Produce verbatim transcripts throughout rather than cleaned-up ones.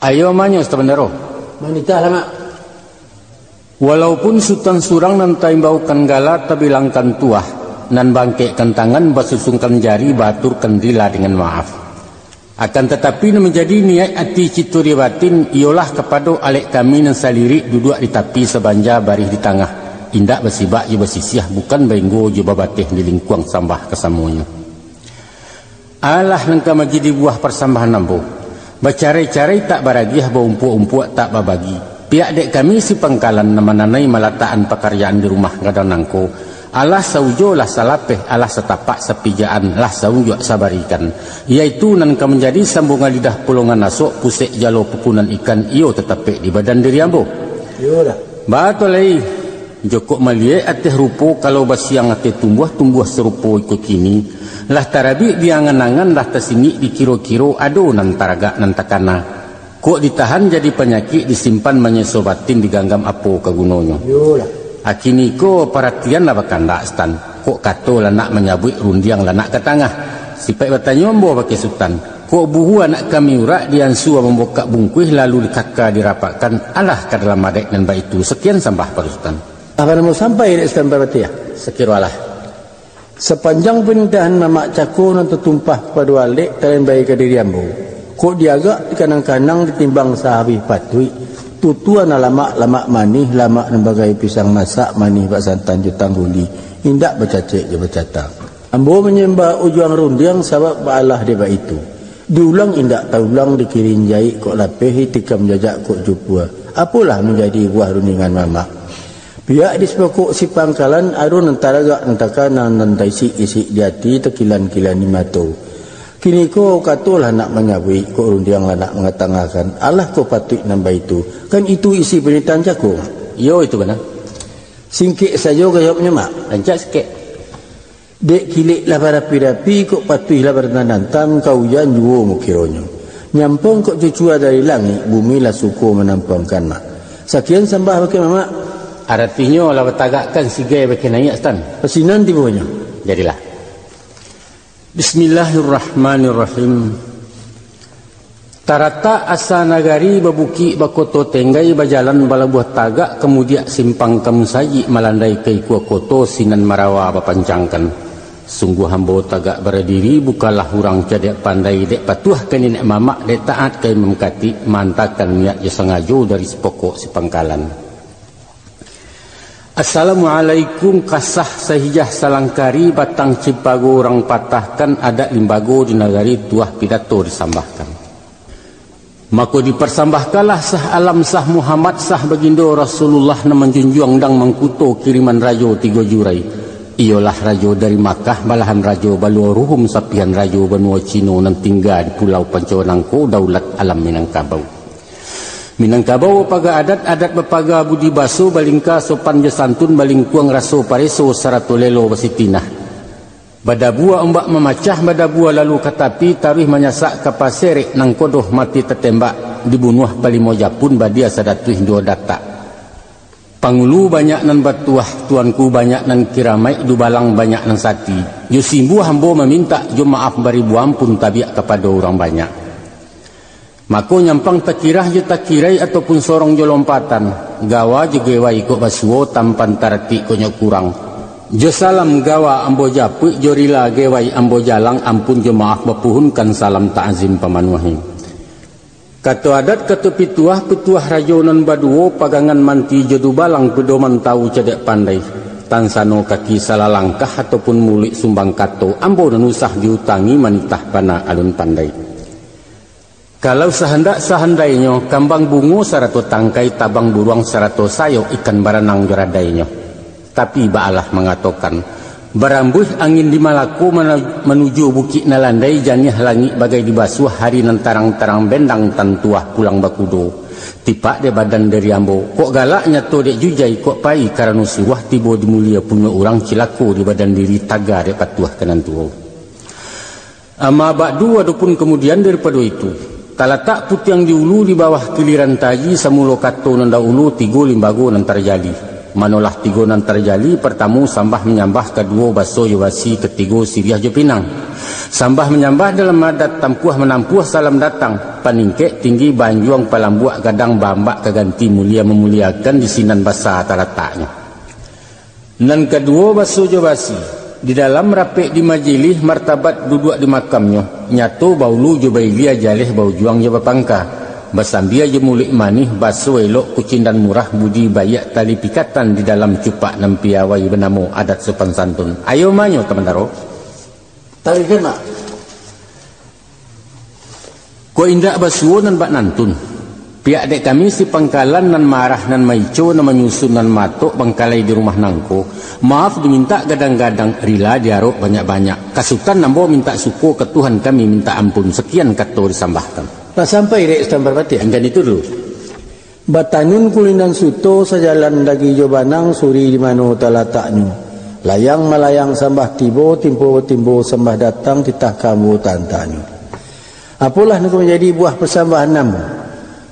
Ayo manyo, Sutan Bandaro. Manitahlah, Mak. Walaupun Sutan surang nan taimbaukan gala, tabilangkan tuah, nan bangkekkan tangan, basusungkan jari, baaturkan rila dengan maaf. Akan tatapi, nan manjadi niaik ati cito di batin, iyolah kapado alek kami nan salirik duduak di tapi, sabanja barih di tangah, indak basibak jo basisiah, bukan bainggo jo babateh, di lingkuang sambah kasamonyo. Alah nan ka manjadi buah parsambahan ambo. Bacarai-carai tak baragiah, baumpuak-umpuak tak babagi. Pihak dek kami si pangkalan nan mananai malatakan pakaryaan di rumah gadang nangko, alah saujo lah salapeh, alah satapak sapijaan, lah saunjuak sabarikan, yaitu nan ka manjadi sambungan lidah, pulongan asok, pusek jalo pupunan ikan, iyo tatapek di badan diri ambo. Iyolah. Batua lai. Jokok maliek ateh rupo, kalau basiang ateh tumbuah, tumbuah sarupo iko kini, lah tarabik di angan-angan, lah tasingik di kiro-kiro, ado nan taragak nan takana. Kok ditahan jadi panyakik, disimpan manyeso batin, diganggam apo ka gunonyo? Iyolah. Kini ko paratian lah bakandak, Sutan. Kok kato lah nak manyabuik, rundiang lah nak ka tangah. Sipaik batanyo ambo bakeh Sutan. Kok buhu anak kami urak, diansua mambukak bungkuih, lalu dikaka dirapakkan, alah ka dalam adaik nan baitu. Sakian sambah pado Sutan. Apo nan mau sampai dek Sutan Parpatiah? Sakiro alah. Sapanjang panitahan mamak cako nan tatumpah kapado alek, talambai ka diri ambo. Kok diagak dikanang-kanang, ditimbang sahabih patuik, tutua nan lamak, lamak manih, lamak nan bagai pisang masak, manih bak santan jo tangguli, indak bacacek jo bacatang. Ambo manyambah ujuang rundiang, sabab baalah dek baitu. Diulang indak taulang, dikirin jaik kok lapeh, ditikam jajak kok jupua. Apolah manjadi buah rundingan mamak? Pihak di sipokok si pangkalan, ado nan taragak, nan takana, nan taisik-isik di ati, takilan-kilan di mato. Kini ko kato lah nak manyabuik, kok rundiang lah nak mangatangahkan. Alah kok patuik nan baitu? Kan itu isi panitahan cako? Iyo, itu bana. Singkek sajo jawabnyo, Mak. Rancak sikek. Dek kilek lah barapi-rapi, kok patuih lah barantam-rantam, ka ujan juo mukironyo. Nyampang kok cucua dari langik, bumi lah suko manampuangkan, Mak. Sakian sambah bakeh mamak. Aratihnyo lah batagakkan sigai bakeh naiak, Sutan. Pasinan tibonyo. Jadilah. Bismillahirrahmanirrahim. Taratak asa nagari, babukik bakoto tenggai, bajalan balabuah tagak, kamudiak simpang kamusajik, malandai ka ikua koto, sinan marawa bapancangkan. Sungguah ambo tagak baradiri, bukanlah urang cadiak pandai, dek patuah ka niniak mamak, dek taat ka imam katik, maantakan niat jo sangajo dari sipokok sipangkalan. Assalamualaikum, kasah sahijah salangkari, batang cimpago urang patahkan, adat limbago di nagari, tuah pidato disambahkan. Mako diparsambahkanlah sah alam, sah Muhammad, sah bagindo Rasulullah, nan manjunjuang undang mangkuto, kiriman rajo tigo jurai. Iyolah rajo dari Makkah, balahan rajo baluo ruhum, sapihan rajo banua Cino, nan tingga di Pulau Panco nangko, daulat alam Minangkabau. Minangkabau bapaga adat, adat bapaga budi baso, balingka sopan jo santun, balingkuang raso pareso, sarato lelo basitinah. Badabua ombak mamacah, badabua lalu ka tapi, taruih manyasak ka paserek, nangkodoh mati tatembak, dibunuah palimo japun, badia sadatuih duo datak. Pangulu banyak nan batuah, tuanku banyak nan kiramaik, dubalang banyak nan sati. Jo simbuah ambo mamintak, jo maaf baribu ampun, tabiak kapado urang banyak. Mako nyampang takirah jo takirai, ataupun sorong jo lompatan, gawa jo gewai kok basuo, tampan taratik kok nyo kurang. Jo salam gawa ambo japuik, jo rila gewai ambo jalang, ampun jo maaf bapuhunkan, salam takzim pamanuahi. Kato adat, kato pituah, pituah rajo nan baduo, pagangan manti jo dubalang, pedoman tawu cadiak pandai. Tansano kaki salah langkah, ataupun muluik sumbang kato, ambo nan usah diutangi, manitah bana alun pandai. Kalau sahandak sahandainyo, kambang bungo sarato tangkai, tabang buruang sarato sayok, ikan baranang jo radainyo. Tapi baalah mangatokan, barambuih angin di Malako, mana-, manuju Bukik Nalandai, janiah langik bagai dibasuah, hari nan tarang-tarang bendang, tantuah pulang bakudo. Tipak dek badan diri ambo, kok galak nyato dek jujai, kok pai karano suruah, tibo di mulia punyo urang, cilako di badan diri, taga dek patuah ka nan tuo. Amma ba'du, adopun kamudian daripado itu, talatak putiang di ulu, di bawah kiliran taji, samulo kato nan dahulu, tigo limbago nan tarjadi. Manolah tigo nan tarjadi, partamo sambah manyambah, kaduo baso jo basi, katigo siriah jo pinang. Sambah manyambah dalam adat, tampuah manampuah salam datang, paningkek tinggi baanjuang, palambuak gadang baambak, ka ganti mulia mamuliakan, di sinan basa talataknyo. Nan kaduo, baso jo basi. Di dalam rapek di majilih, martabat duduak di makamnyo, nyato baulu jo bailia, jaleh baujuang jo bapangka. Basambia jo muluik manih, baso elok kucindan murah, budi baiak tali pikatan, di dalam cupak nan piawai, banamo adat sopan santun. Ayo manyo, Tamandaro. Tarikan, Mak. Kok indak basuo nan bak nantun. Pihak dek kami si pangkalan nan marah nan maico nan manyusun nan matok bangkalai di rumah nangko, maaf dimintak gadang-gadang, rila diarok banyak-banyak. Ka Sutan ambo mintak suko, ka Tuhan kami mintak ampun, sakian kato disambahkan. Lah sampai dek Sutan Parpatiah? Anggan itu dulu. Batanun kulinan suto, sajalan dagi jo banang, suri di mano talataknyo. Layang malayang sambah tibo, timpo batimbo sambah datang, titah ka ambo tantanyo. Apolah nan ka manjadi buah pasambahan ambo?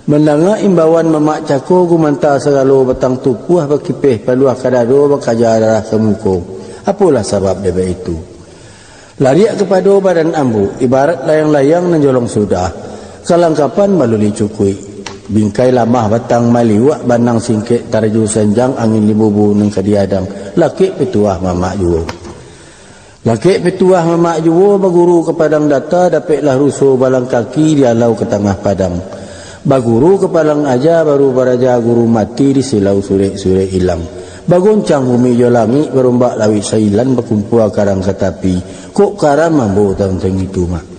Mandanga imbauan mamak cako, gumanta sagalo batang tupuah, bakipeh paluah ka dado, bakaja darah ka muko. Apolah sabab dek baitu? Lariak kapado badan ambo, ibarat layang-layang nan jolong sudah, kalangkapan balulih cukuik. Bingkai lamah batang maliuak, banang singkek taraju sanjang, angin di bubu nan ka diadang, lakek pituah mamak juo. Lakek pituah mamak juo, baguru ka padang data, dapeklah ruso balang kaki, dialau ka tangah padang. Baguru ka padang aja, baru baraja guru mati, di silau surek-surek ilang. Bagoncang bumi jo langik, barombak lauik sailan, bakumpua karang ka tapi, kok karam ambo tantang itu, Mak.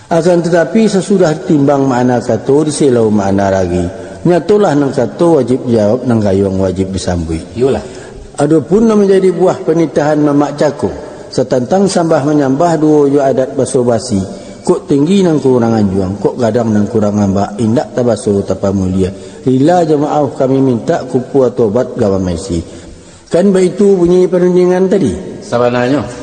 Akan tatapi, sasudah timbang makna kato, diselau makna ragi, nyatolah nan kato wajib dijawab, nan gayuang wajib disambuik. Iyolah. Adopun nan manjadi buah panitahan mamak cako, satantang sambah manyambah duo jo adat baso basi, kok tinggi nan kurang anjuang, kok gadang nan kurang ambak, indak tabaso tapamulia. Rila jo maaf kami mintak, kumpua tobat gawa maisi. Kan baitu bunyi parundingan tadi? Sabananyo.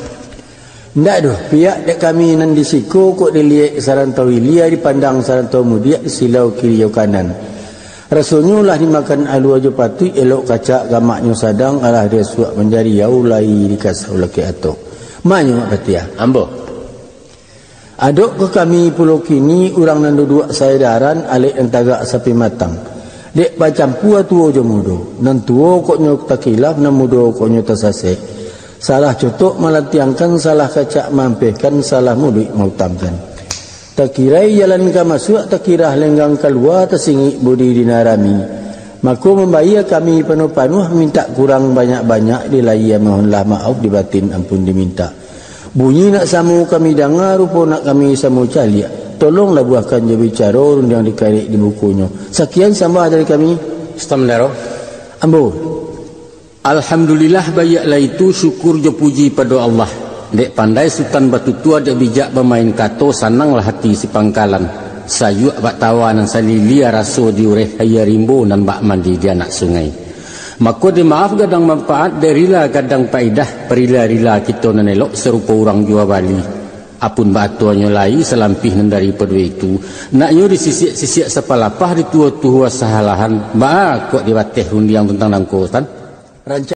Ndak doh, pihak dek kami nan di siko, kok diliek sarantau ilia, dipandang sarantau mudiak, di silau kiri jo kanan. Rasonyo lah dimakan alua jo patuik, elok kacak gamaknyo sadang, alah diasuak manjariau, lai dikasau lakek atok. Manyo Mak Patiah. Ambo. Adok ka kami pulo kini, urang nan duduak saedaran, alek nan tagak sapimatang. Dek bacampua tuo jo mudo, nan tuo kok nyo takilaf, nan mudo kok nyo tasasek. Salah cotok malantiangkan, salah kacak maampehkan, salah muluik mautangkan. Takirai jalan ka masuak, takirah lenggang kalua, tasingik budi di nan rami. Mako mambayia kami panuah-panuah, mintak kurang banyak-banyak, di lahia mohonlah maaf, di batin ampun dimintak. Bunyi nak samo kami danga, rupo nak kami samo caliak. Tolong labuahkan jo bicaro, rundiang dikarek di bukunyo. Sakian sambah dari kami. Sutan Mandaro. Ambo. Alhamdulillah, baiaklah itu, syukur jo puji pado Allah. Dek pandai Sutan batutua, dek bijak bamain kato, sananglah hati si pangkalan. Sayuak bak tawa nan salilia, raso di ureh aia rimbo, nan bak mandi di anak sungai. Mako, dek maaf gadang manfaat, dek rila gadang paidah, parila-rila kito nan elok, sarupo urang jua bali. Apun baatuanyo lai, salampih nan daripado itu, naknyo disisiak-sisiak sapalapah, dituo-tuo sahalahan, baa kok dibateh rundiang tantang nangko, Tan? Rancak.